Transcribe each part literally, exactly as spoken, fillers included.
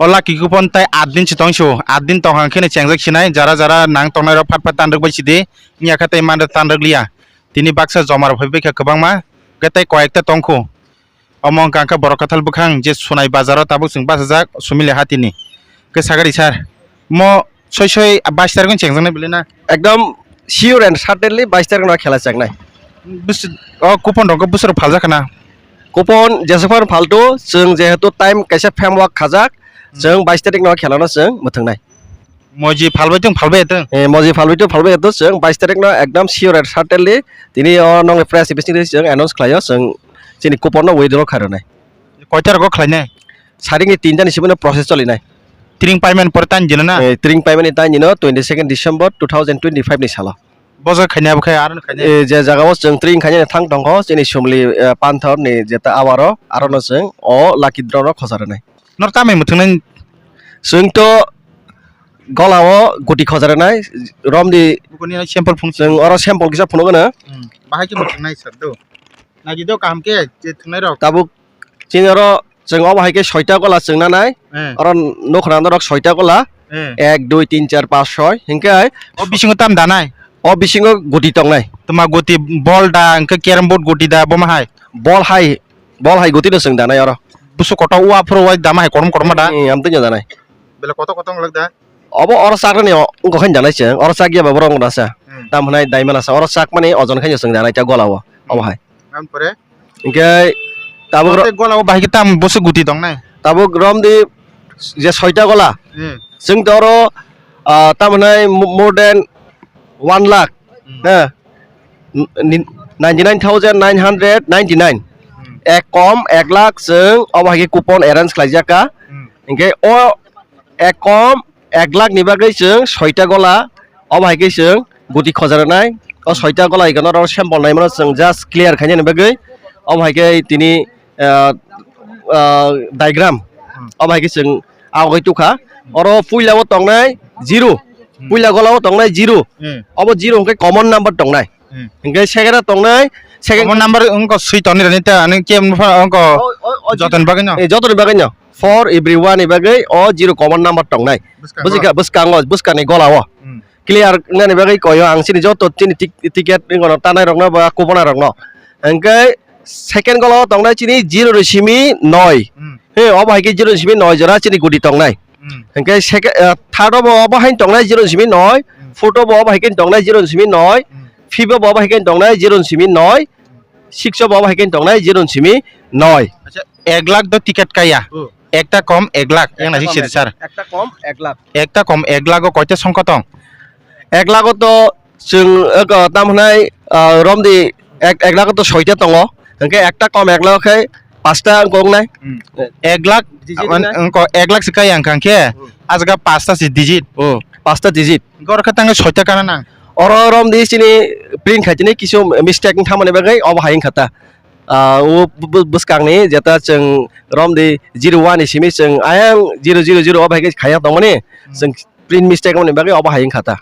O lucky coupon tai aat din se tong su, aat din tong hang khe no chengjak sinai, jara jara nang tongnai rok phat phat tanrwk bai sidi, wngya khe tai manrwk tanrwk liya. Tini baksa joma rok phai bai kha kwbangma, hwnkhe tai koyekta tong khu. Omo wngkha khe borok kwthal bwkhang je Sonai bazar o tabuk chwng bachajak Sumili Hatini. Hwnkhe sagari sir, mo soi soi bais tarikh no chengjaknai belai na? Ekdom sure and certainly bais tarikh no khela chengnai. Bus-, o coupon rok bwswk rok phaljak khna? Coupon jeswk phano phalto, chwng jehetu time kaisa framework khajak, Hmm. chwng bais tarikh no khela no chwng mwthwngnai. Moji phalbai tong phalbai tong. Eh, moji phalbai tong phalbai tong, chwng bais tarikh no ekdom sure and certainly tini o nongni press bising chwng announce khlaio, chwng chini coupon no withdraw khairwnai. Koita rogo khlainai? Saringni tinta ni simi no process cholinai. Tring payment pore tan dino na? Eh, tring payment ni tan dino twenty second December two thousand twenty five ni salo. Bojo khainai abo khai aro khainai? Eh, je jaga o chwng tring khainai thang tongkho, chini Sumli, eh, Panthor ni jeta awaro, aro no chwng o lucky draw no khosar rwnai. Nor tamai mwthwngnai? Chwng to gola o guti khosar rwnai, romdi. Bukuni sample phung chwng oro sample kisa phunuk gano. Hmm, bahai khe mwthwngnai sir do. Naidi do kaham khe je thwngnai rok. Tabuk chini oro chwng obo hai khe soita gola chwng nanai. Eh. Oro nukhrana norok soita gola. Eh. Ek, dui, tin, char, panch, soi. Hinkhe o bisingo tam danai? O bisingo guti tongnai. Tuma guti bol da, hinkhe carrom board guti da, boma hai? Bol hai, bol hai guti no chwng danai oro. Busu kotor wa phuru wai dama hai korom korom da? Eh, amtwino danai. Bele kotor kotor wng lak da? Obo oro chaknani o-, wngkha khe danai chwng. Oro chak ya ba borok wngna sa. Hmm. Tam hwnai daimana sa. Oro chak mani ojon khe chwng danai ta gola o. Obo hai. Ampore? Hinkhe tabuk ro- Tei gola o bahai khe tam bwswk guti tongnai? Tabuk romdi je soita gola. Hmm. Chwng to oro, ah, tam hwnai mo-, more than one lakh. Hmm. Ha. N-, ni-, ninety nine thousand nine hundred ninety nine. Hmm. Ek kom ek lakh chwng obo hai khe coupon arrange khlaijak kha. Hmm. Hinkhe o ek kom ek lakh ni bagwi chwng soita gola, obo hai khe chwng guti khojarnai. O soita gola ikano oro sample naimano chwng just clear khainani bagwi, obo hai khe tini, ah, ah, diagram, obo hai khe chwng agoi tukha. Oro puila o tongnai zero, puila gola o tongnai zero, Hmm. obo zero hwnkhe common number tongnai. Hmm. Hwnkhe second o tongnai, second Common number wngkha swi toni rani ta, ani ke wngkha O, o, o, jotoni bagwi no? Eh, jotoni bagwi no. For everyone ni bagwi o zero common number tongnai. Bwskango. Bujikha, bwskango, bwskangni gola o. Hmm. Clear wngnani bagwi koyo ang chini joto chini tik-, ticket ni gono tanai rokno ba kubuna rokno. Hwnkhe second gola o tongnai chini zero ni simi noi. Hmm. He, obo hai khe zero ni simi noi jora chini guti tongnai. Hmm. Hwnkhe seke-, eh, third o bo obo haino tongnai zero ni simi noi, Hmm. fourth o bo obo hai khe tongnai zero ni simi noi, Hmm. fifth o bo obo hai khe tongnai zero ni simi noi, six o bo obo hai khe tongnai zero ni simi noi. Acha, ek lakh do ticket kaya. Hmm. Ekta kom ek lakh, yang Ekta nasi kom sir, ek sir. Ekta kom ek lakh. Ekta kom ek lakh o koita songkha tong? Ek lakh o to chwng, eh, ko, tam hwnai, ah, romdi ek, ek lakh o to soita tongo. Hwnkhe ekta kom ek lakh o khe pasta wngkok nai. Hmm. Ek lakh, Digit man, nai? Wngkok ek lakh se kaya wngkha khe, Hmm. ah jaga pasta se digit. Hmm. Pasta digit. Hwnkhe oro khe tangwi soita kana nang? Oro romdi chini print khai tini kisu mistake wng thamani bagwi obo hai wngkha ta. Ah, o bu-, bu-, bwskangni jeta chwng romdi zero one ni simi chwng ayang zero zero zero obo hai khe khaiya tongmani, Hmm. chwng print mistake wngmani bagwi obo hai wngkha ta.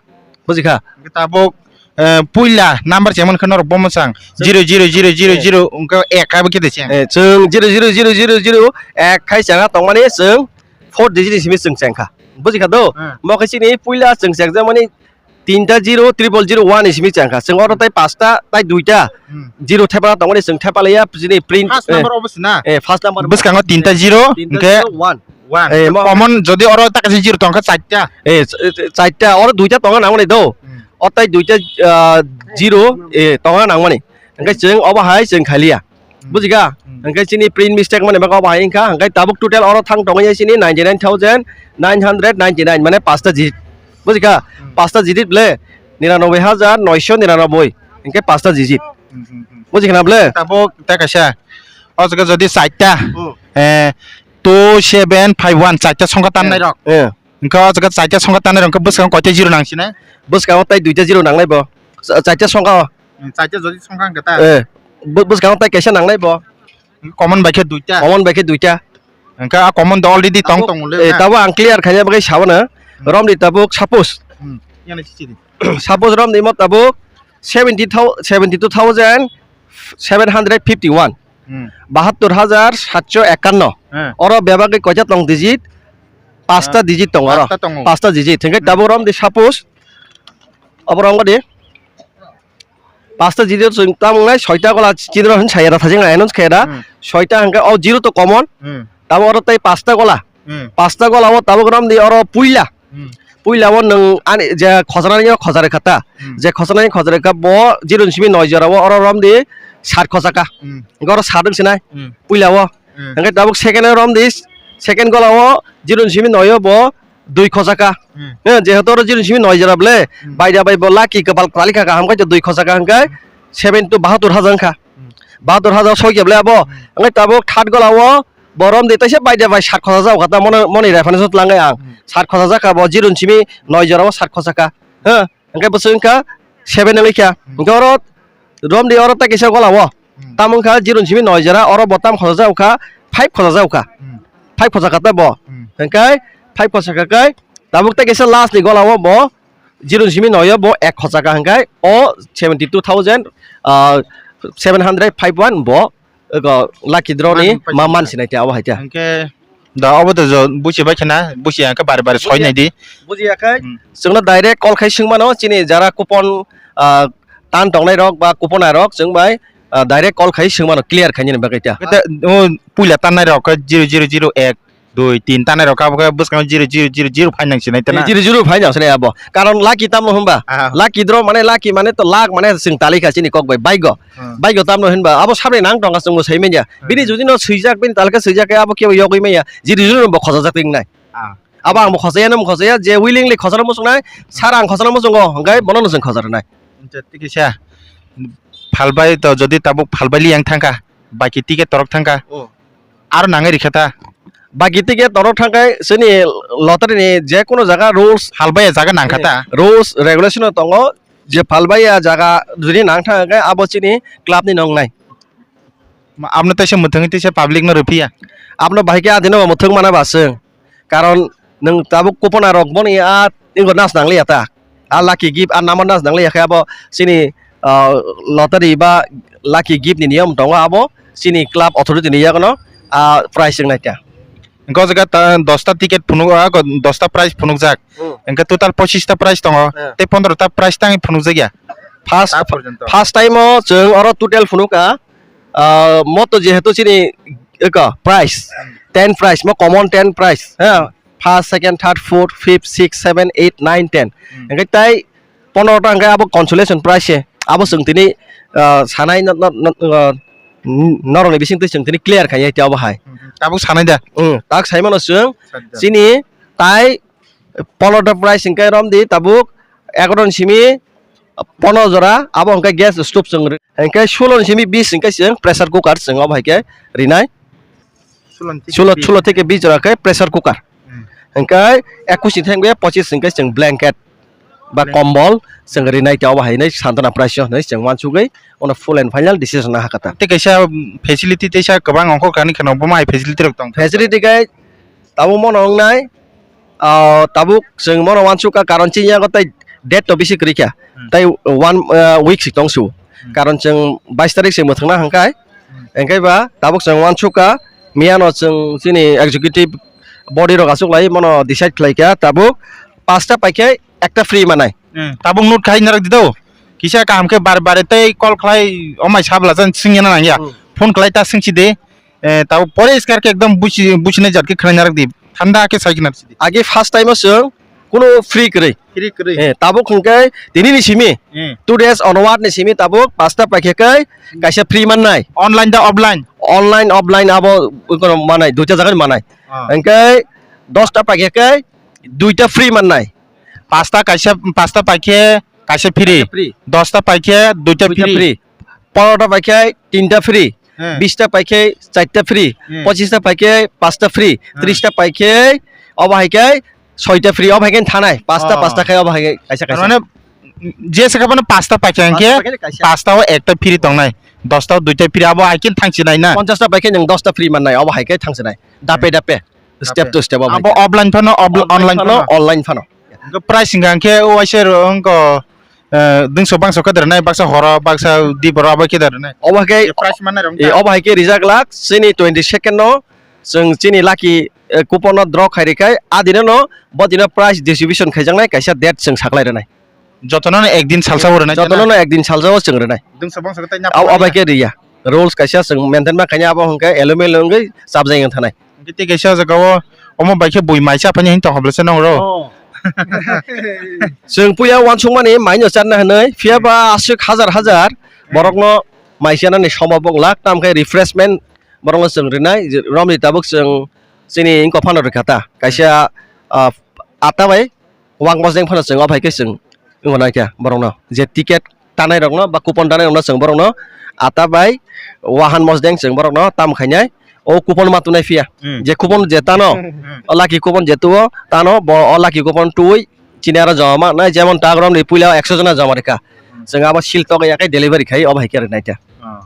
Bujikha? Hwnkhe tabuk, eh, puila number chengmani khe norok bo mwchang Chwng zero zero zero zero Eh. zero wngkha ek kaibo khe de cheng. Eh, chwng zero zero zero zero zero ek khai chengha tongmani chwng four digit ni simi chwng chengkha. Bujikha do? Hmm. Mo khe chini puila chwng chengjakmani tinta zero triple zero one ni simi chengkha. Chwng oro tai pasta, tai duita Hmm. zero thepana tongmani chwng thepalaiya chini print, First eh, number obo se na? Eh, first number. Bwskango tinta zero, Tinta hwnkhe zero one. One. Eh, mo- Common jodi oro ta kaisa zero tongkha chaita. Eh, ch-, eh, chaita, oro duita tongna nangmani do. Hmm. O tai duita, ah, zero, eh, tongna nangmani. Hwnkhe chwng obo hai chwng khaliya. Hmm. Bujikha? Hmm. Hwnkhe chini print mistake mani bagwi obo hai wngkha. Hwnkhe tabuk total oro thang tongwi chini ninety nine thousand nine hundred ninety nine, mane pasta digit. Bujikha? Hmm. Pasta digit ble niranoboi hajar noisho niranoboi. Hwnkhe pasta digit. Hmm, hmm, hmm. Bujikha na ble? Tabuk ta kaisa. O jaga jodi chaita, Hmm. eh, two seven five one, chaita songkha tanai rok. Eh. Hwnkhe o jaga chaita songkha tanai rok, hwnkhe bwskango koita zero nang sina? Bwskango tai duita zero nangnai bo. Cha-, chaita songkha o. Hmm, chaita jodi songkha hwnkhe ta? Eh. Bw-, bwskango tai kaisa nangnai bo. Common bai khe duita? Common bai khe duita. Hwnkhe a common do already tong Tabuk, tong le eh, na? Tabuk ang clear khaina bagwi sabo na. Hmm. Romdi tabuk suppose. Hmm, yani chichi di. Suppose romdi mo tabuk seventy thou-, seventy two thousand seven hundred fifty one. Hmm. Bahattor hajar satso ekkanno. Hmm. Oro bebagwi koita tong digit? Pasta Ah, digit tongo oro. Pasta tongo. Pasta digit. Hingke Hmm. tabuk rom di suppose. Abo rom di. Pasta digit chwng tamung nai soita gola chidro hin saya da thajing announce khe da. Hmm. Soita hingke o zero to common. Hmm. Tabuk oro tei pasta gola. Hmm. Pasta gola o tabuk rom di oro puila. Hmm. Puila o nwng ani je khojana ni khojare khata. Hmm. Je khojana ni khojare kha bo zero ni simi noi jora o oro rom di sat khojaka. Hmm. Hingke oro sat wng sinai. Hmm. Puila o. Hmm. Hingke tabuk second o rom di, second gola o zero ni simi noi o bo dui khojaka. Hmm. Eh, jehetu oro zero ni simi noi jora ble, Hmm. baida bai bo lucky kwpal kwrali kha kaham khai dui khojaka hingke Hmm. seven to bahatur haja wngkha. Hmm. Bahatur haja soi khe ble abo. Hmm. Hingke tabuk third gola o bo rom di taisa baida bai sat khojajak kha ta mone, moni reference o tlangai ang. Hmm. Sat khojajak kha bo zero ni simi noi jora o sat khojaka. Heh, hingke bo wngkha seven wngkha. Hmm. Hingke oro rom di oro ta kisa gola o. Hmm. Tamo wngkha zero ni simi noi jora, oro bo tam khojajak kha, five khojajak kha. Hmm. Five khojak kha ta bo. Hmm. Hingke five khojak kha kai, tabuk ta kisa last ni gola o bo zero ni simi noi o bo ek khojak kha hingke o seventy two thousand, ah, seven hundred five one bo, ego lucky draw ni Mani paisa ma man sinai te abo hai te. Hingke Da, obo to jo buchi bai khena, buchi ang khe bare bare soi nai di. Bujiya khai, Hmm. chwngno direct call khai swng mano, chini jara coupon, ah, tan tongnai rok ba coupon ai rok chwng bai, ah, direct call khai swng mano, clear khai nini bagwi ta. Kete, o, puila tan nai rok khe zero zero zero ek, dui, tin tan nai rok khe abo khe bwskango zero zero zero zero phai nang sinai ta na. Zero zero phai nang sinai abo. Karon lucky tamno hwnba? Aha. Lucky draw mane lucky mane to luck mane chwng tali kha chini kok bai baigo. Hmm. Baigo tamno hinba abo sabni nang tongkha chwngbo sai manya. Hmm. Bini jodi no swijak bini talka swijak khe abo kebo yogwi manya. Jiri jiri no bo khojajak ringnai. Ah. Abo ang bo khojaya no bo khojaya je willingly khojana muchungnai, sir ang khojana muchungo hwnkhe bono no chwng khojarnai. Hwnkhe tei kisa phalbai to jodi tabuk phalbai liyang thangkha, baki ticket torok thangkha. Oh. Aro nangwi rikha ta. Baki ticket torok thangkhe chini lottery ni je kono jaga rules. Phalbai jaga nangkha ta. Rules regulation no tongo. Je phalbai ya jaga jodi nang thang khe abo chini club ni nong nai. Ma-, abno teisa mwthangwi teisa public no rwphiya. Abno bahai khe adino mwthang mana ba chwng. Karon nwng tabuk kupuna rok boni a ingo nas nang liya ta. A lucky gift a number nas nang liya khe abo chini, ah, lottery ba lucky gift ni niyom tongo abo chini club authority ni yagono a price wng nai ta. Hingke o jaga ta, dosta ticket phunuk, ah, dosta prize phunukjak. Hmm. Hingke total pochista prize tongo. Hmm. Tei pondrota prize tangwi phunukjakya. First, ta porjonto. First time o chwng oro total phunukha, ah, moto jehetu chini eko prize, Hmm. ten prize, mo common ten prize, ha. First, second, third, fourth, fifth, sixth, seven, eight, nine, ten. Hmm. Hingke tai pondro ta hingke abo consolation prize se. Abo chwng tini, ah, sanai no, no, no, ah, norokni bisingtwi chwng tini clear khai ya abo hai. Hmm, hmm. Tabuk sanai da? Hmm, tak sai mano chwng. Sanai da. Chini tai pondro ta prize hingke romdi tabuk egaroh ni simi pondro jora abo hingke gas stove chwng ri-, hingke sulo ni simi bis hingke chwng pressure cooker chwng abo hai khe rinai. Sulo ni theke Sulo, bis. Sulo theke bis jora khe pressure cooker. Hmm. Hingke ekush ni thengbe pochis hingke chwng blanket ba Blanket. Kombol chwng rinai te obo hai hinwi santona price o hinwi chwng uansugwi ono full and final decision na hakha ta. Tei kaisa, um, facility teisa kwbang ongkhor kani kheno bo mai facility rok tong. Facility khe tabuk mono wngnai, ah, tabuk chwng mono uansukha karon chini yago tei date to bisi kwrwi kha. Hmm. Tei one, ah, week si tong su. Hmm. Karon chwng bais tarik se mwthangna hangkai. Hmm. Hingke ba tabuk chwng uansukha, miyano chwng chini executive body rok achuklai mano decide khlaikha tabuk pasta paikhe ekta free manai. Hmm, tabuk note khai narwk di do. Kisa kaham khe bare bare tei call khlai omai sabla jan singya na nangya. Hmm. Phone khlai ta singsi de. Eh, tabuk pore iskar khe ekdom buchi, buchina jat khe khlai narwk di. Thanda khe sai khe narwk di. Age first time o chwng kuno free kwrwi. Free kwrwi. Eh, tabuk hwnkhe tini ni simi. Hmm. Two days onward ni simi tabuk pasta paikhe kai kaisa free mannai. Online da offline? Online, offline abo kono manai, duita jaga ni manai. Ah. Hwnkhe dosta paikhe kai duita free mannai. Pasta kaisa, pasta paikhe kaisa free. Kaisa free. Dosta paikhe duita Duita free. Free. Pondrota paikhe tinta free. Hmm. Bista paikhe charta free. Hmm. Pochista paikhe pasta free. Hmm. Trista paikhe obo hai khe soita free. Obo hai khe thanai. Pasta, Oh. Pasta khai obo hai khe kaisa, kaisa. Mane, je sakha phano pasta paikhe Pasta hwnkhe, paikhe kaisa. Pasta o ekta free tongnai. Dosta o duita free abo hai khe thangsinai na. Ponchasta paikhe nwng dosta free mannai. Obo hai khe thangsinai. Dape, Hmm. Dape. Step to step obo hai Abo khe. Offline phano, ob-, Offline online phano, phano. Online phano. Hwnkhe price hwnkha hwnkhe o waisa rw wngkha, eh, dwngso bangso khe da rwnai, baksa horo, baksa diboro abo khe da rwnai. Obo hai khe, Price manai rok eh, wngkha. Obo hai khe rijak lak, chini twenty second no, chwng chini lucky eh, coupon no draw khai rikhai, a dino no bo dino prize distribution khaijaknai kaisa date chwng saklai rwnai. Jotono no ekdin salsa o rwnai. Jotono no ekdin salsa o chwng rwnai. Dungsa bangsa khe tai nap. Au, abai khe riya. Rules kaisa chwng maintain ma khaina abo hwnkhe elumel wngwi chapjai wng thanai. Hwnkhe tei kaisa jaga o omo bai khe bui mai cha phani hin tong hobla se nong ro. Oh. Chwng puya uansukmani mai no charna hwnwi, phiya ba aswk hajar hajar borokno mai chanani sombo bok lak, tam khe refreshment borokno chwng rwnai, je romni tabuk chwng chini wngkok phano rwkha ta. Kaisa, ah, atta bai wak mosdeng phano chwng o phai khe chwng wngkha naikha borokno. Je ticket tanai rokno ba coupon tanai rokno chwng borokno atta bai wahan mosdeng chwng borokno tam khainai o coupon ma tunai phiya. Hmm. Je coupon je tano, hmm, o lucky coupon je tuo tano, bo o lucky coupon tui chini aro joma manai, jemon ta romni puila ekso jona joma rikha. Hmm. Chwng abo seal tok ya khe delivery khai o bai khe rwnai ta. Oh.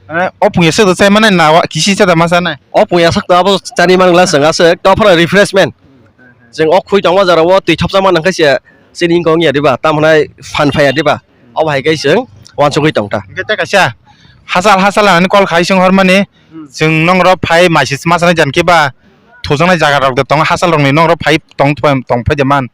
Mane o pungya sak da chai mane na wa kisi cha da ma cha nai? O pungya sak to abo chani man gla chwng aswk to phano refreshment. Chwng o khui tongma jara o twi thopsa man khe se chini wngkok wngya diba, tam hwnai phan phaiya diba. O bai khe chwng uansugwi tong ta. Hwnkhe tei kaisa hachal hachal hinwi call khai chwng hormani. Hmm. Chwng nong ro phai maisis ma sanai jan khe ba thujaknai jaga rok de tong hachal rokni nong ro phai tong tong phai de man.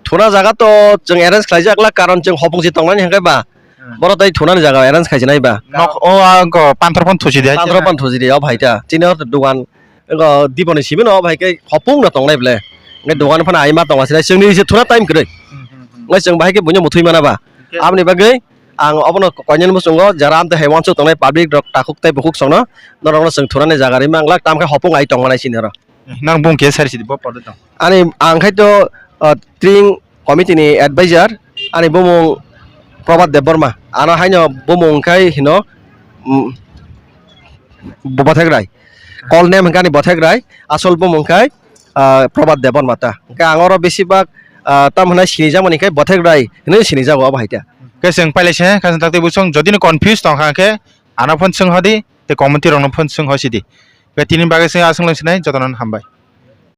Thuna jaga to chwng arrange khlaijak la, karon chwng hopung si tongnani hwnkhe ba. Hmm. Boro tei thunani jaga arrange khaijinai ba. Nok o, a, go panthor phon thusi de. Panthor phon thusi de, o bhai ta. Chini o dogan, go diponi simi no, o bhai khe hopung no tongnai ble. Nge dogan phano ai ma tonga sinai, chwngni se thuna time kwrwi. Hmm, hmm, hmm. Nge chwng bahai khe buino muthwi mana ba. Okay. Aboni bagwi ang obono koinani muchungo jara amtwi hai uansuk tongnai public rok takhuk tei bukhuk songno norokno chwng thunani jaga rwi manglak, tam khe hopung ai tongmanai chini oro. Nang bung khe sari sidi bo porda tong. Ani ang khai to, uh, tring committee ni advisor, ani bumung Prabhat Debbarma. Ano haino bumung khai hino, mm, bo-, Bothek Rai. Call name hwnkhe ani Bothek Rai, asol bumung khai, uh, Prabhat Debbarma ta. Hwnkhe ang oro besibak, uh, tam hwnai sinijakmani khai Bothek Rai hinwi sinijago abo hai ta. Khe chwng pailai se, khe chwng tak tei bwswng jodi no confuse tong kha khe ano phone swng hodi, tei committee rokno phone swng hosidi. Khe tini bagwi se aswk lang sinai, jotono hambai.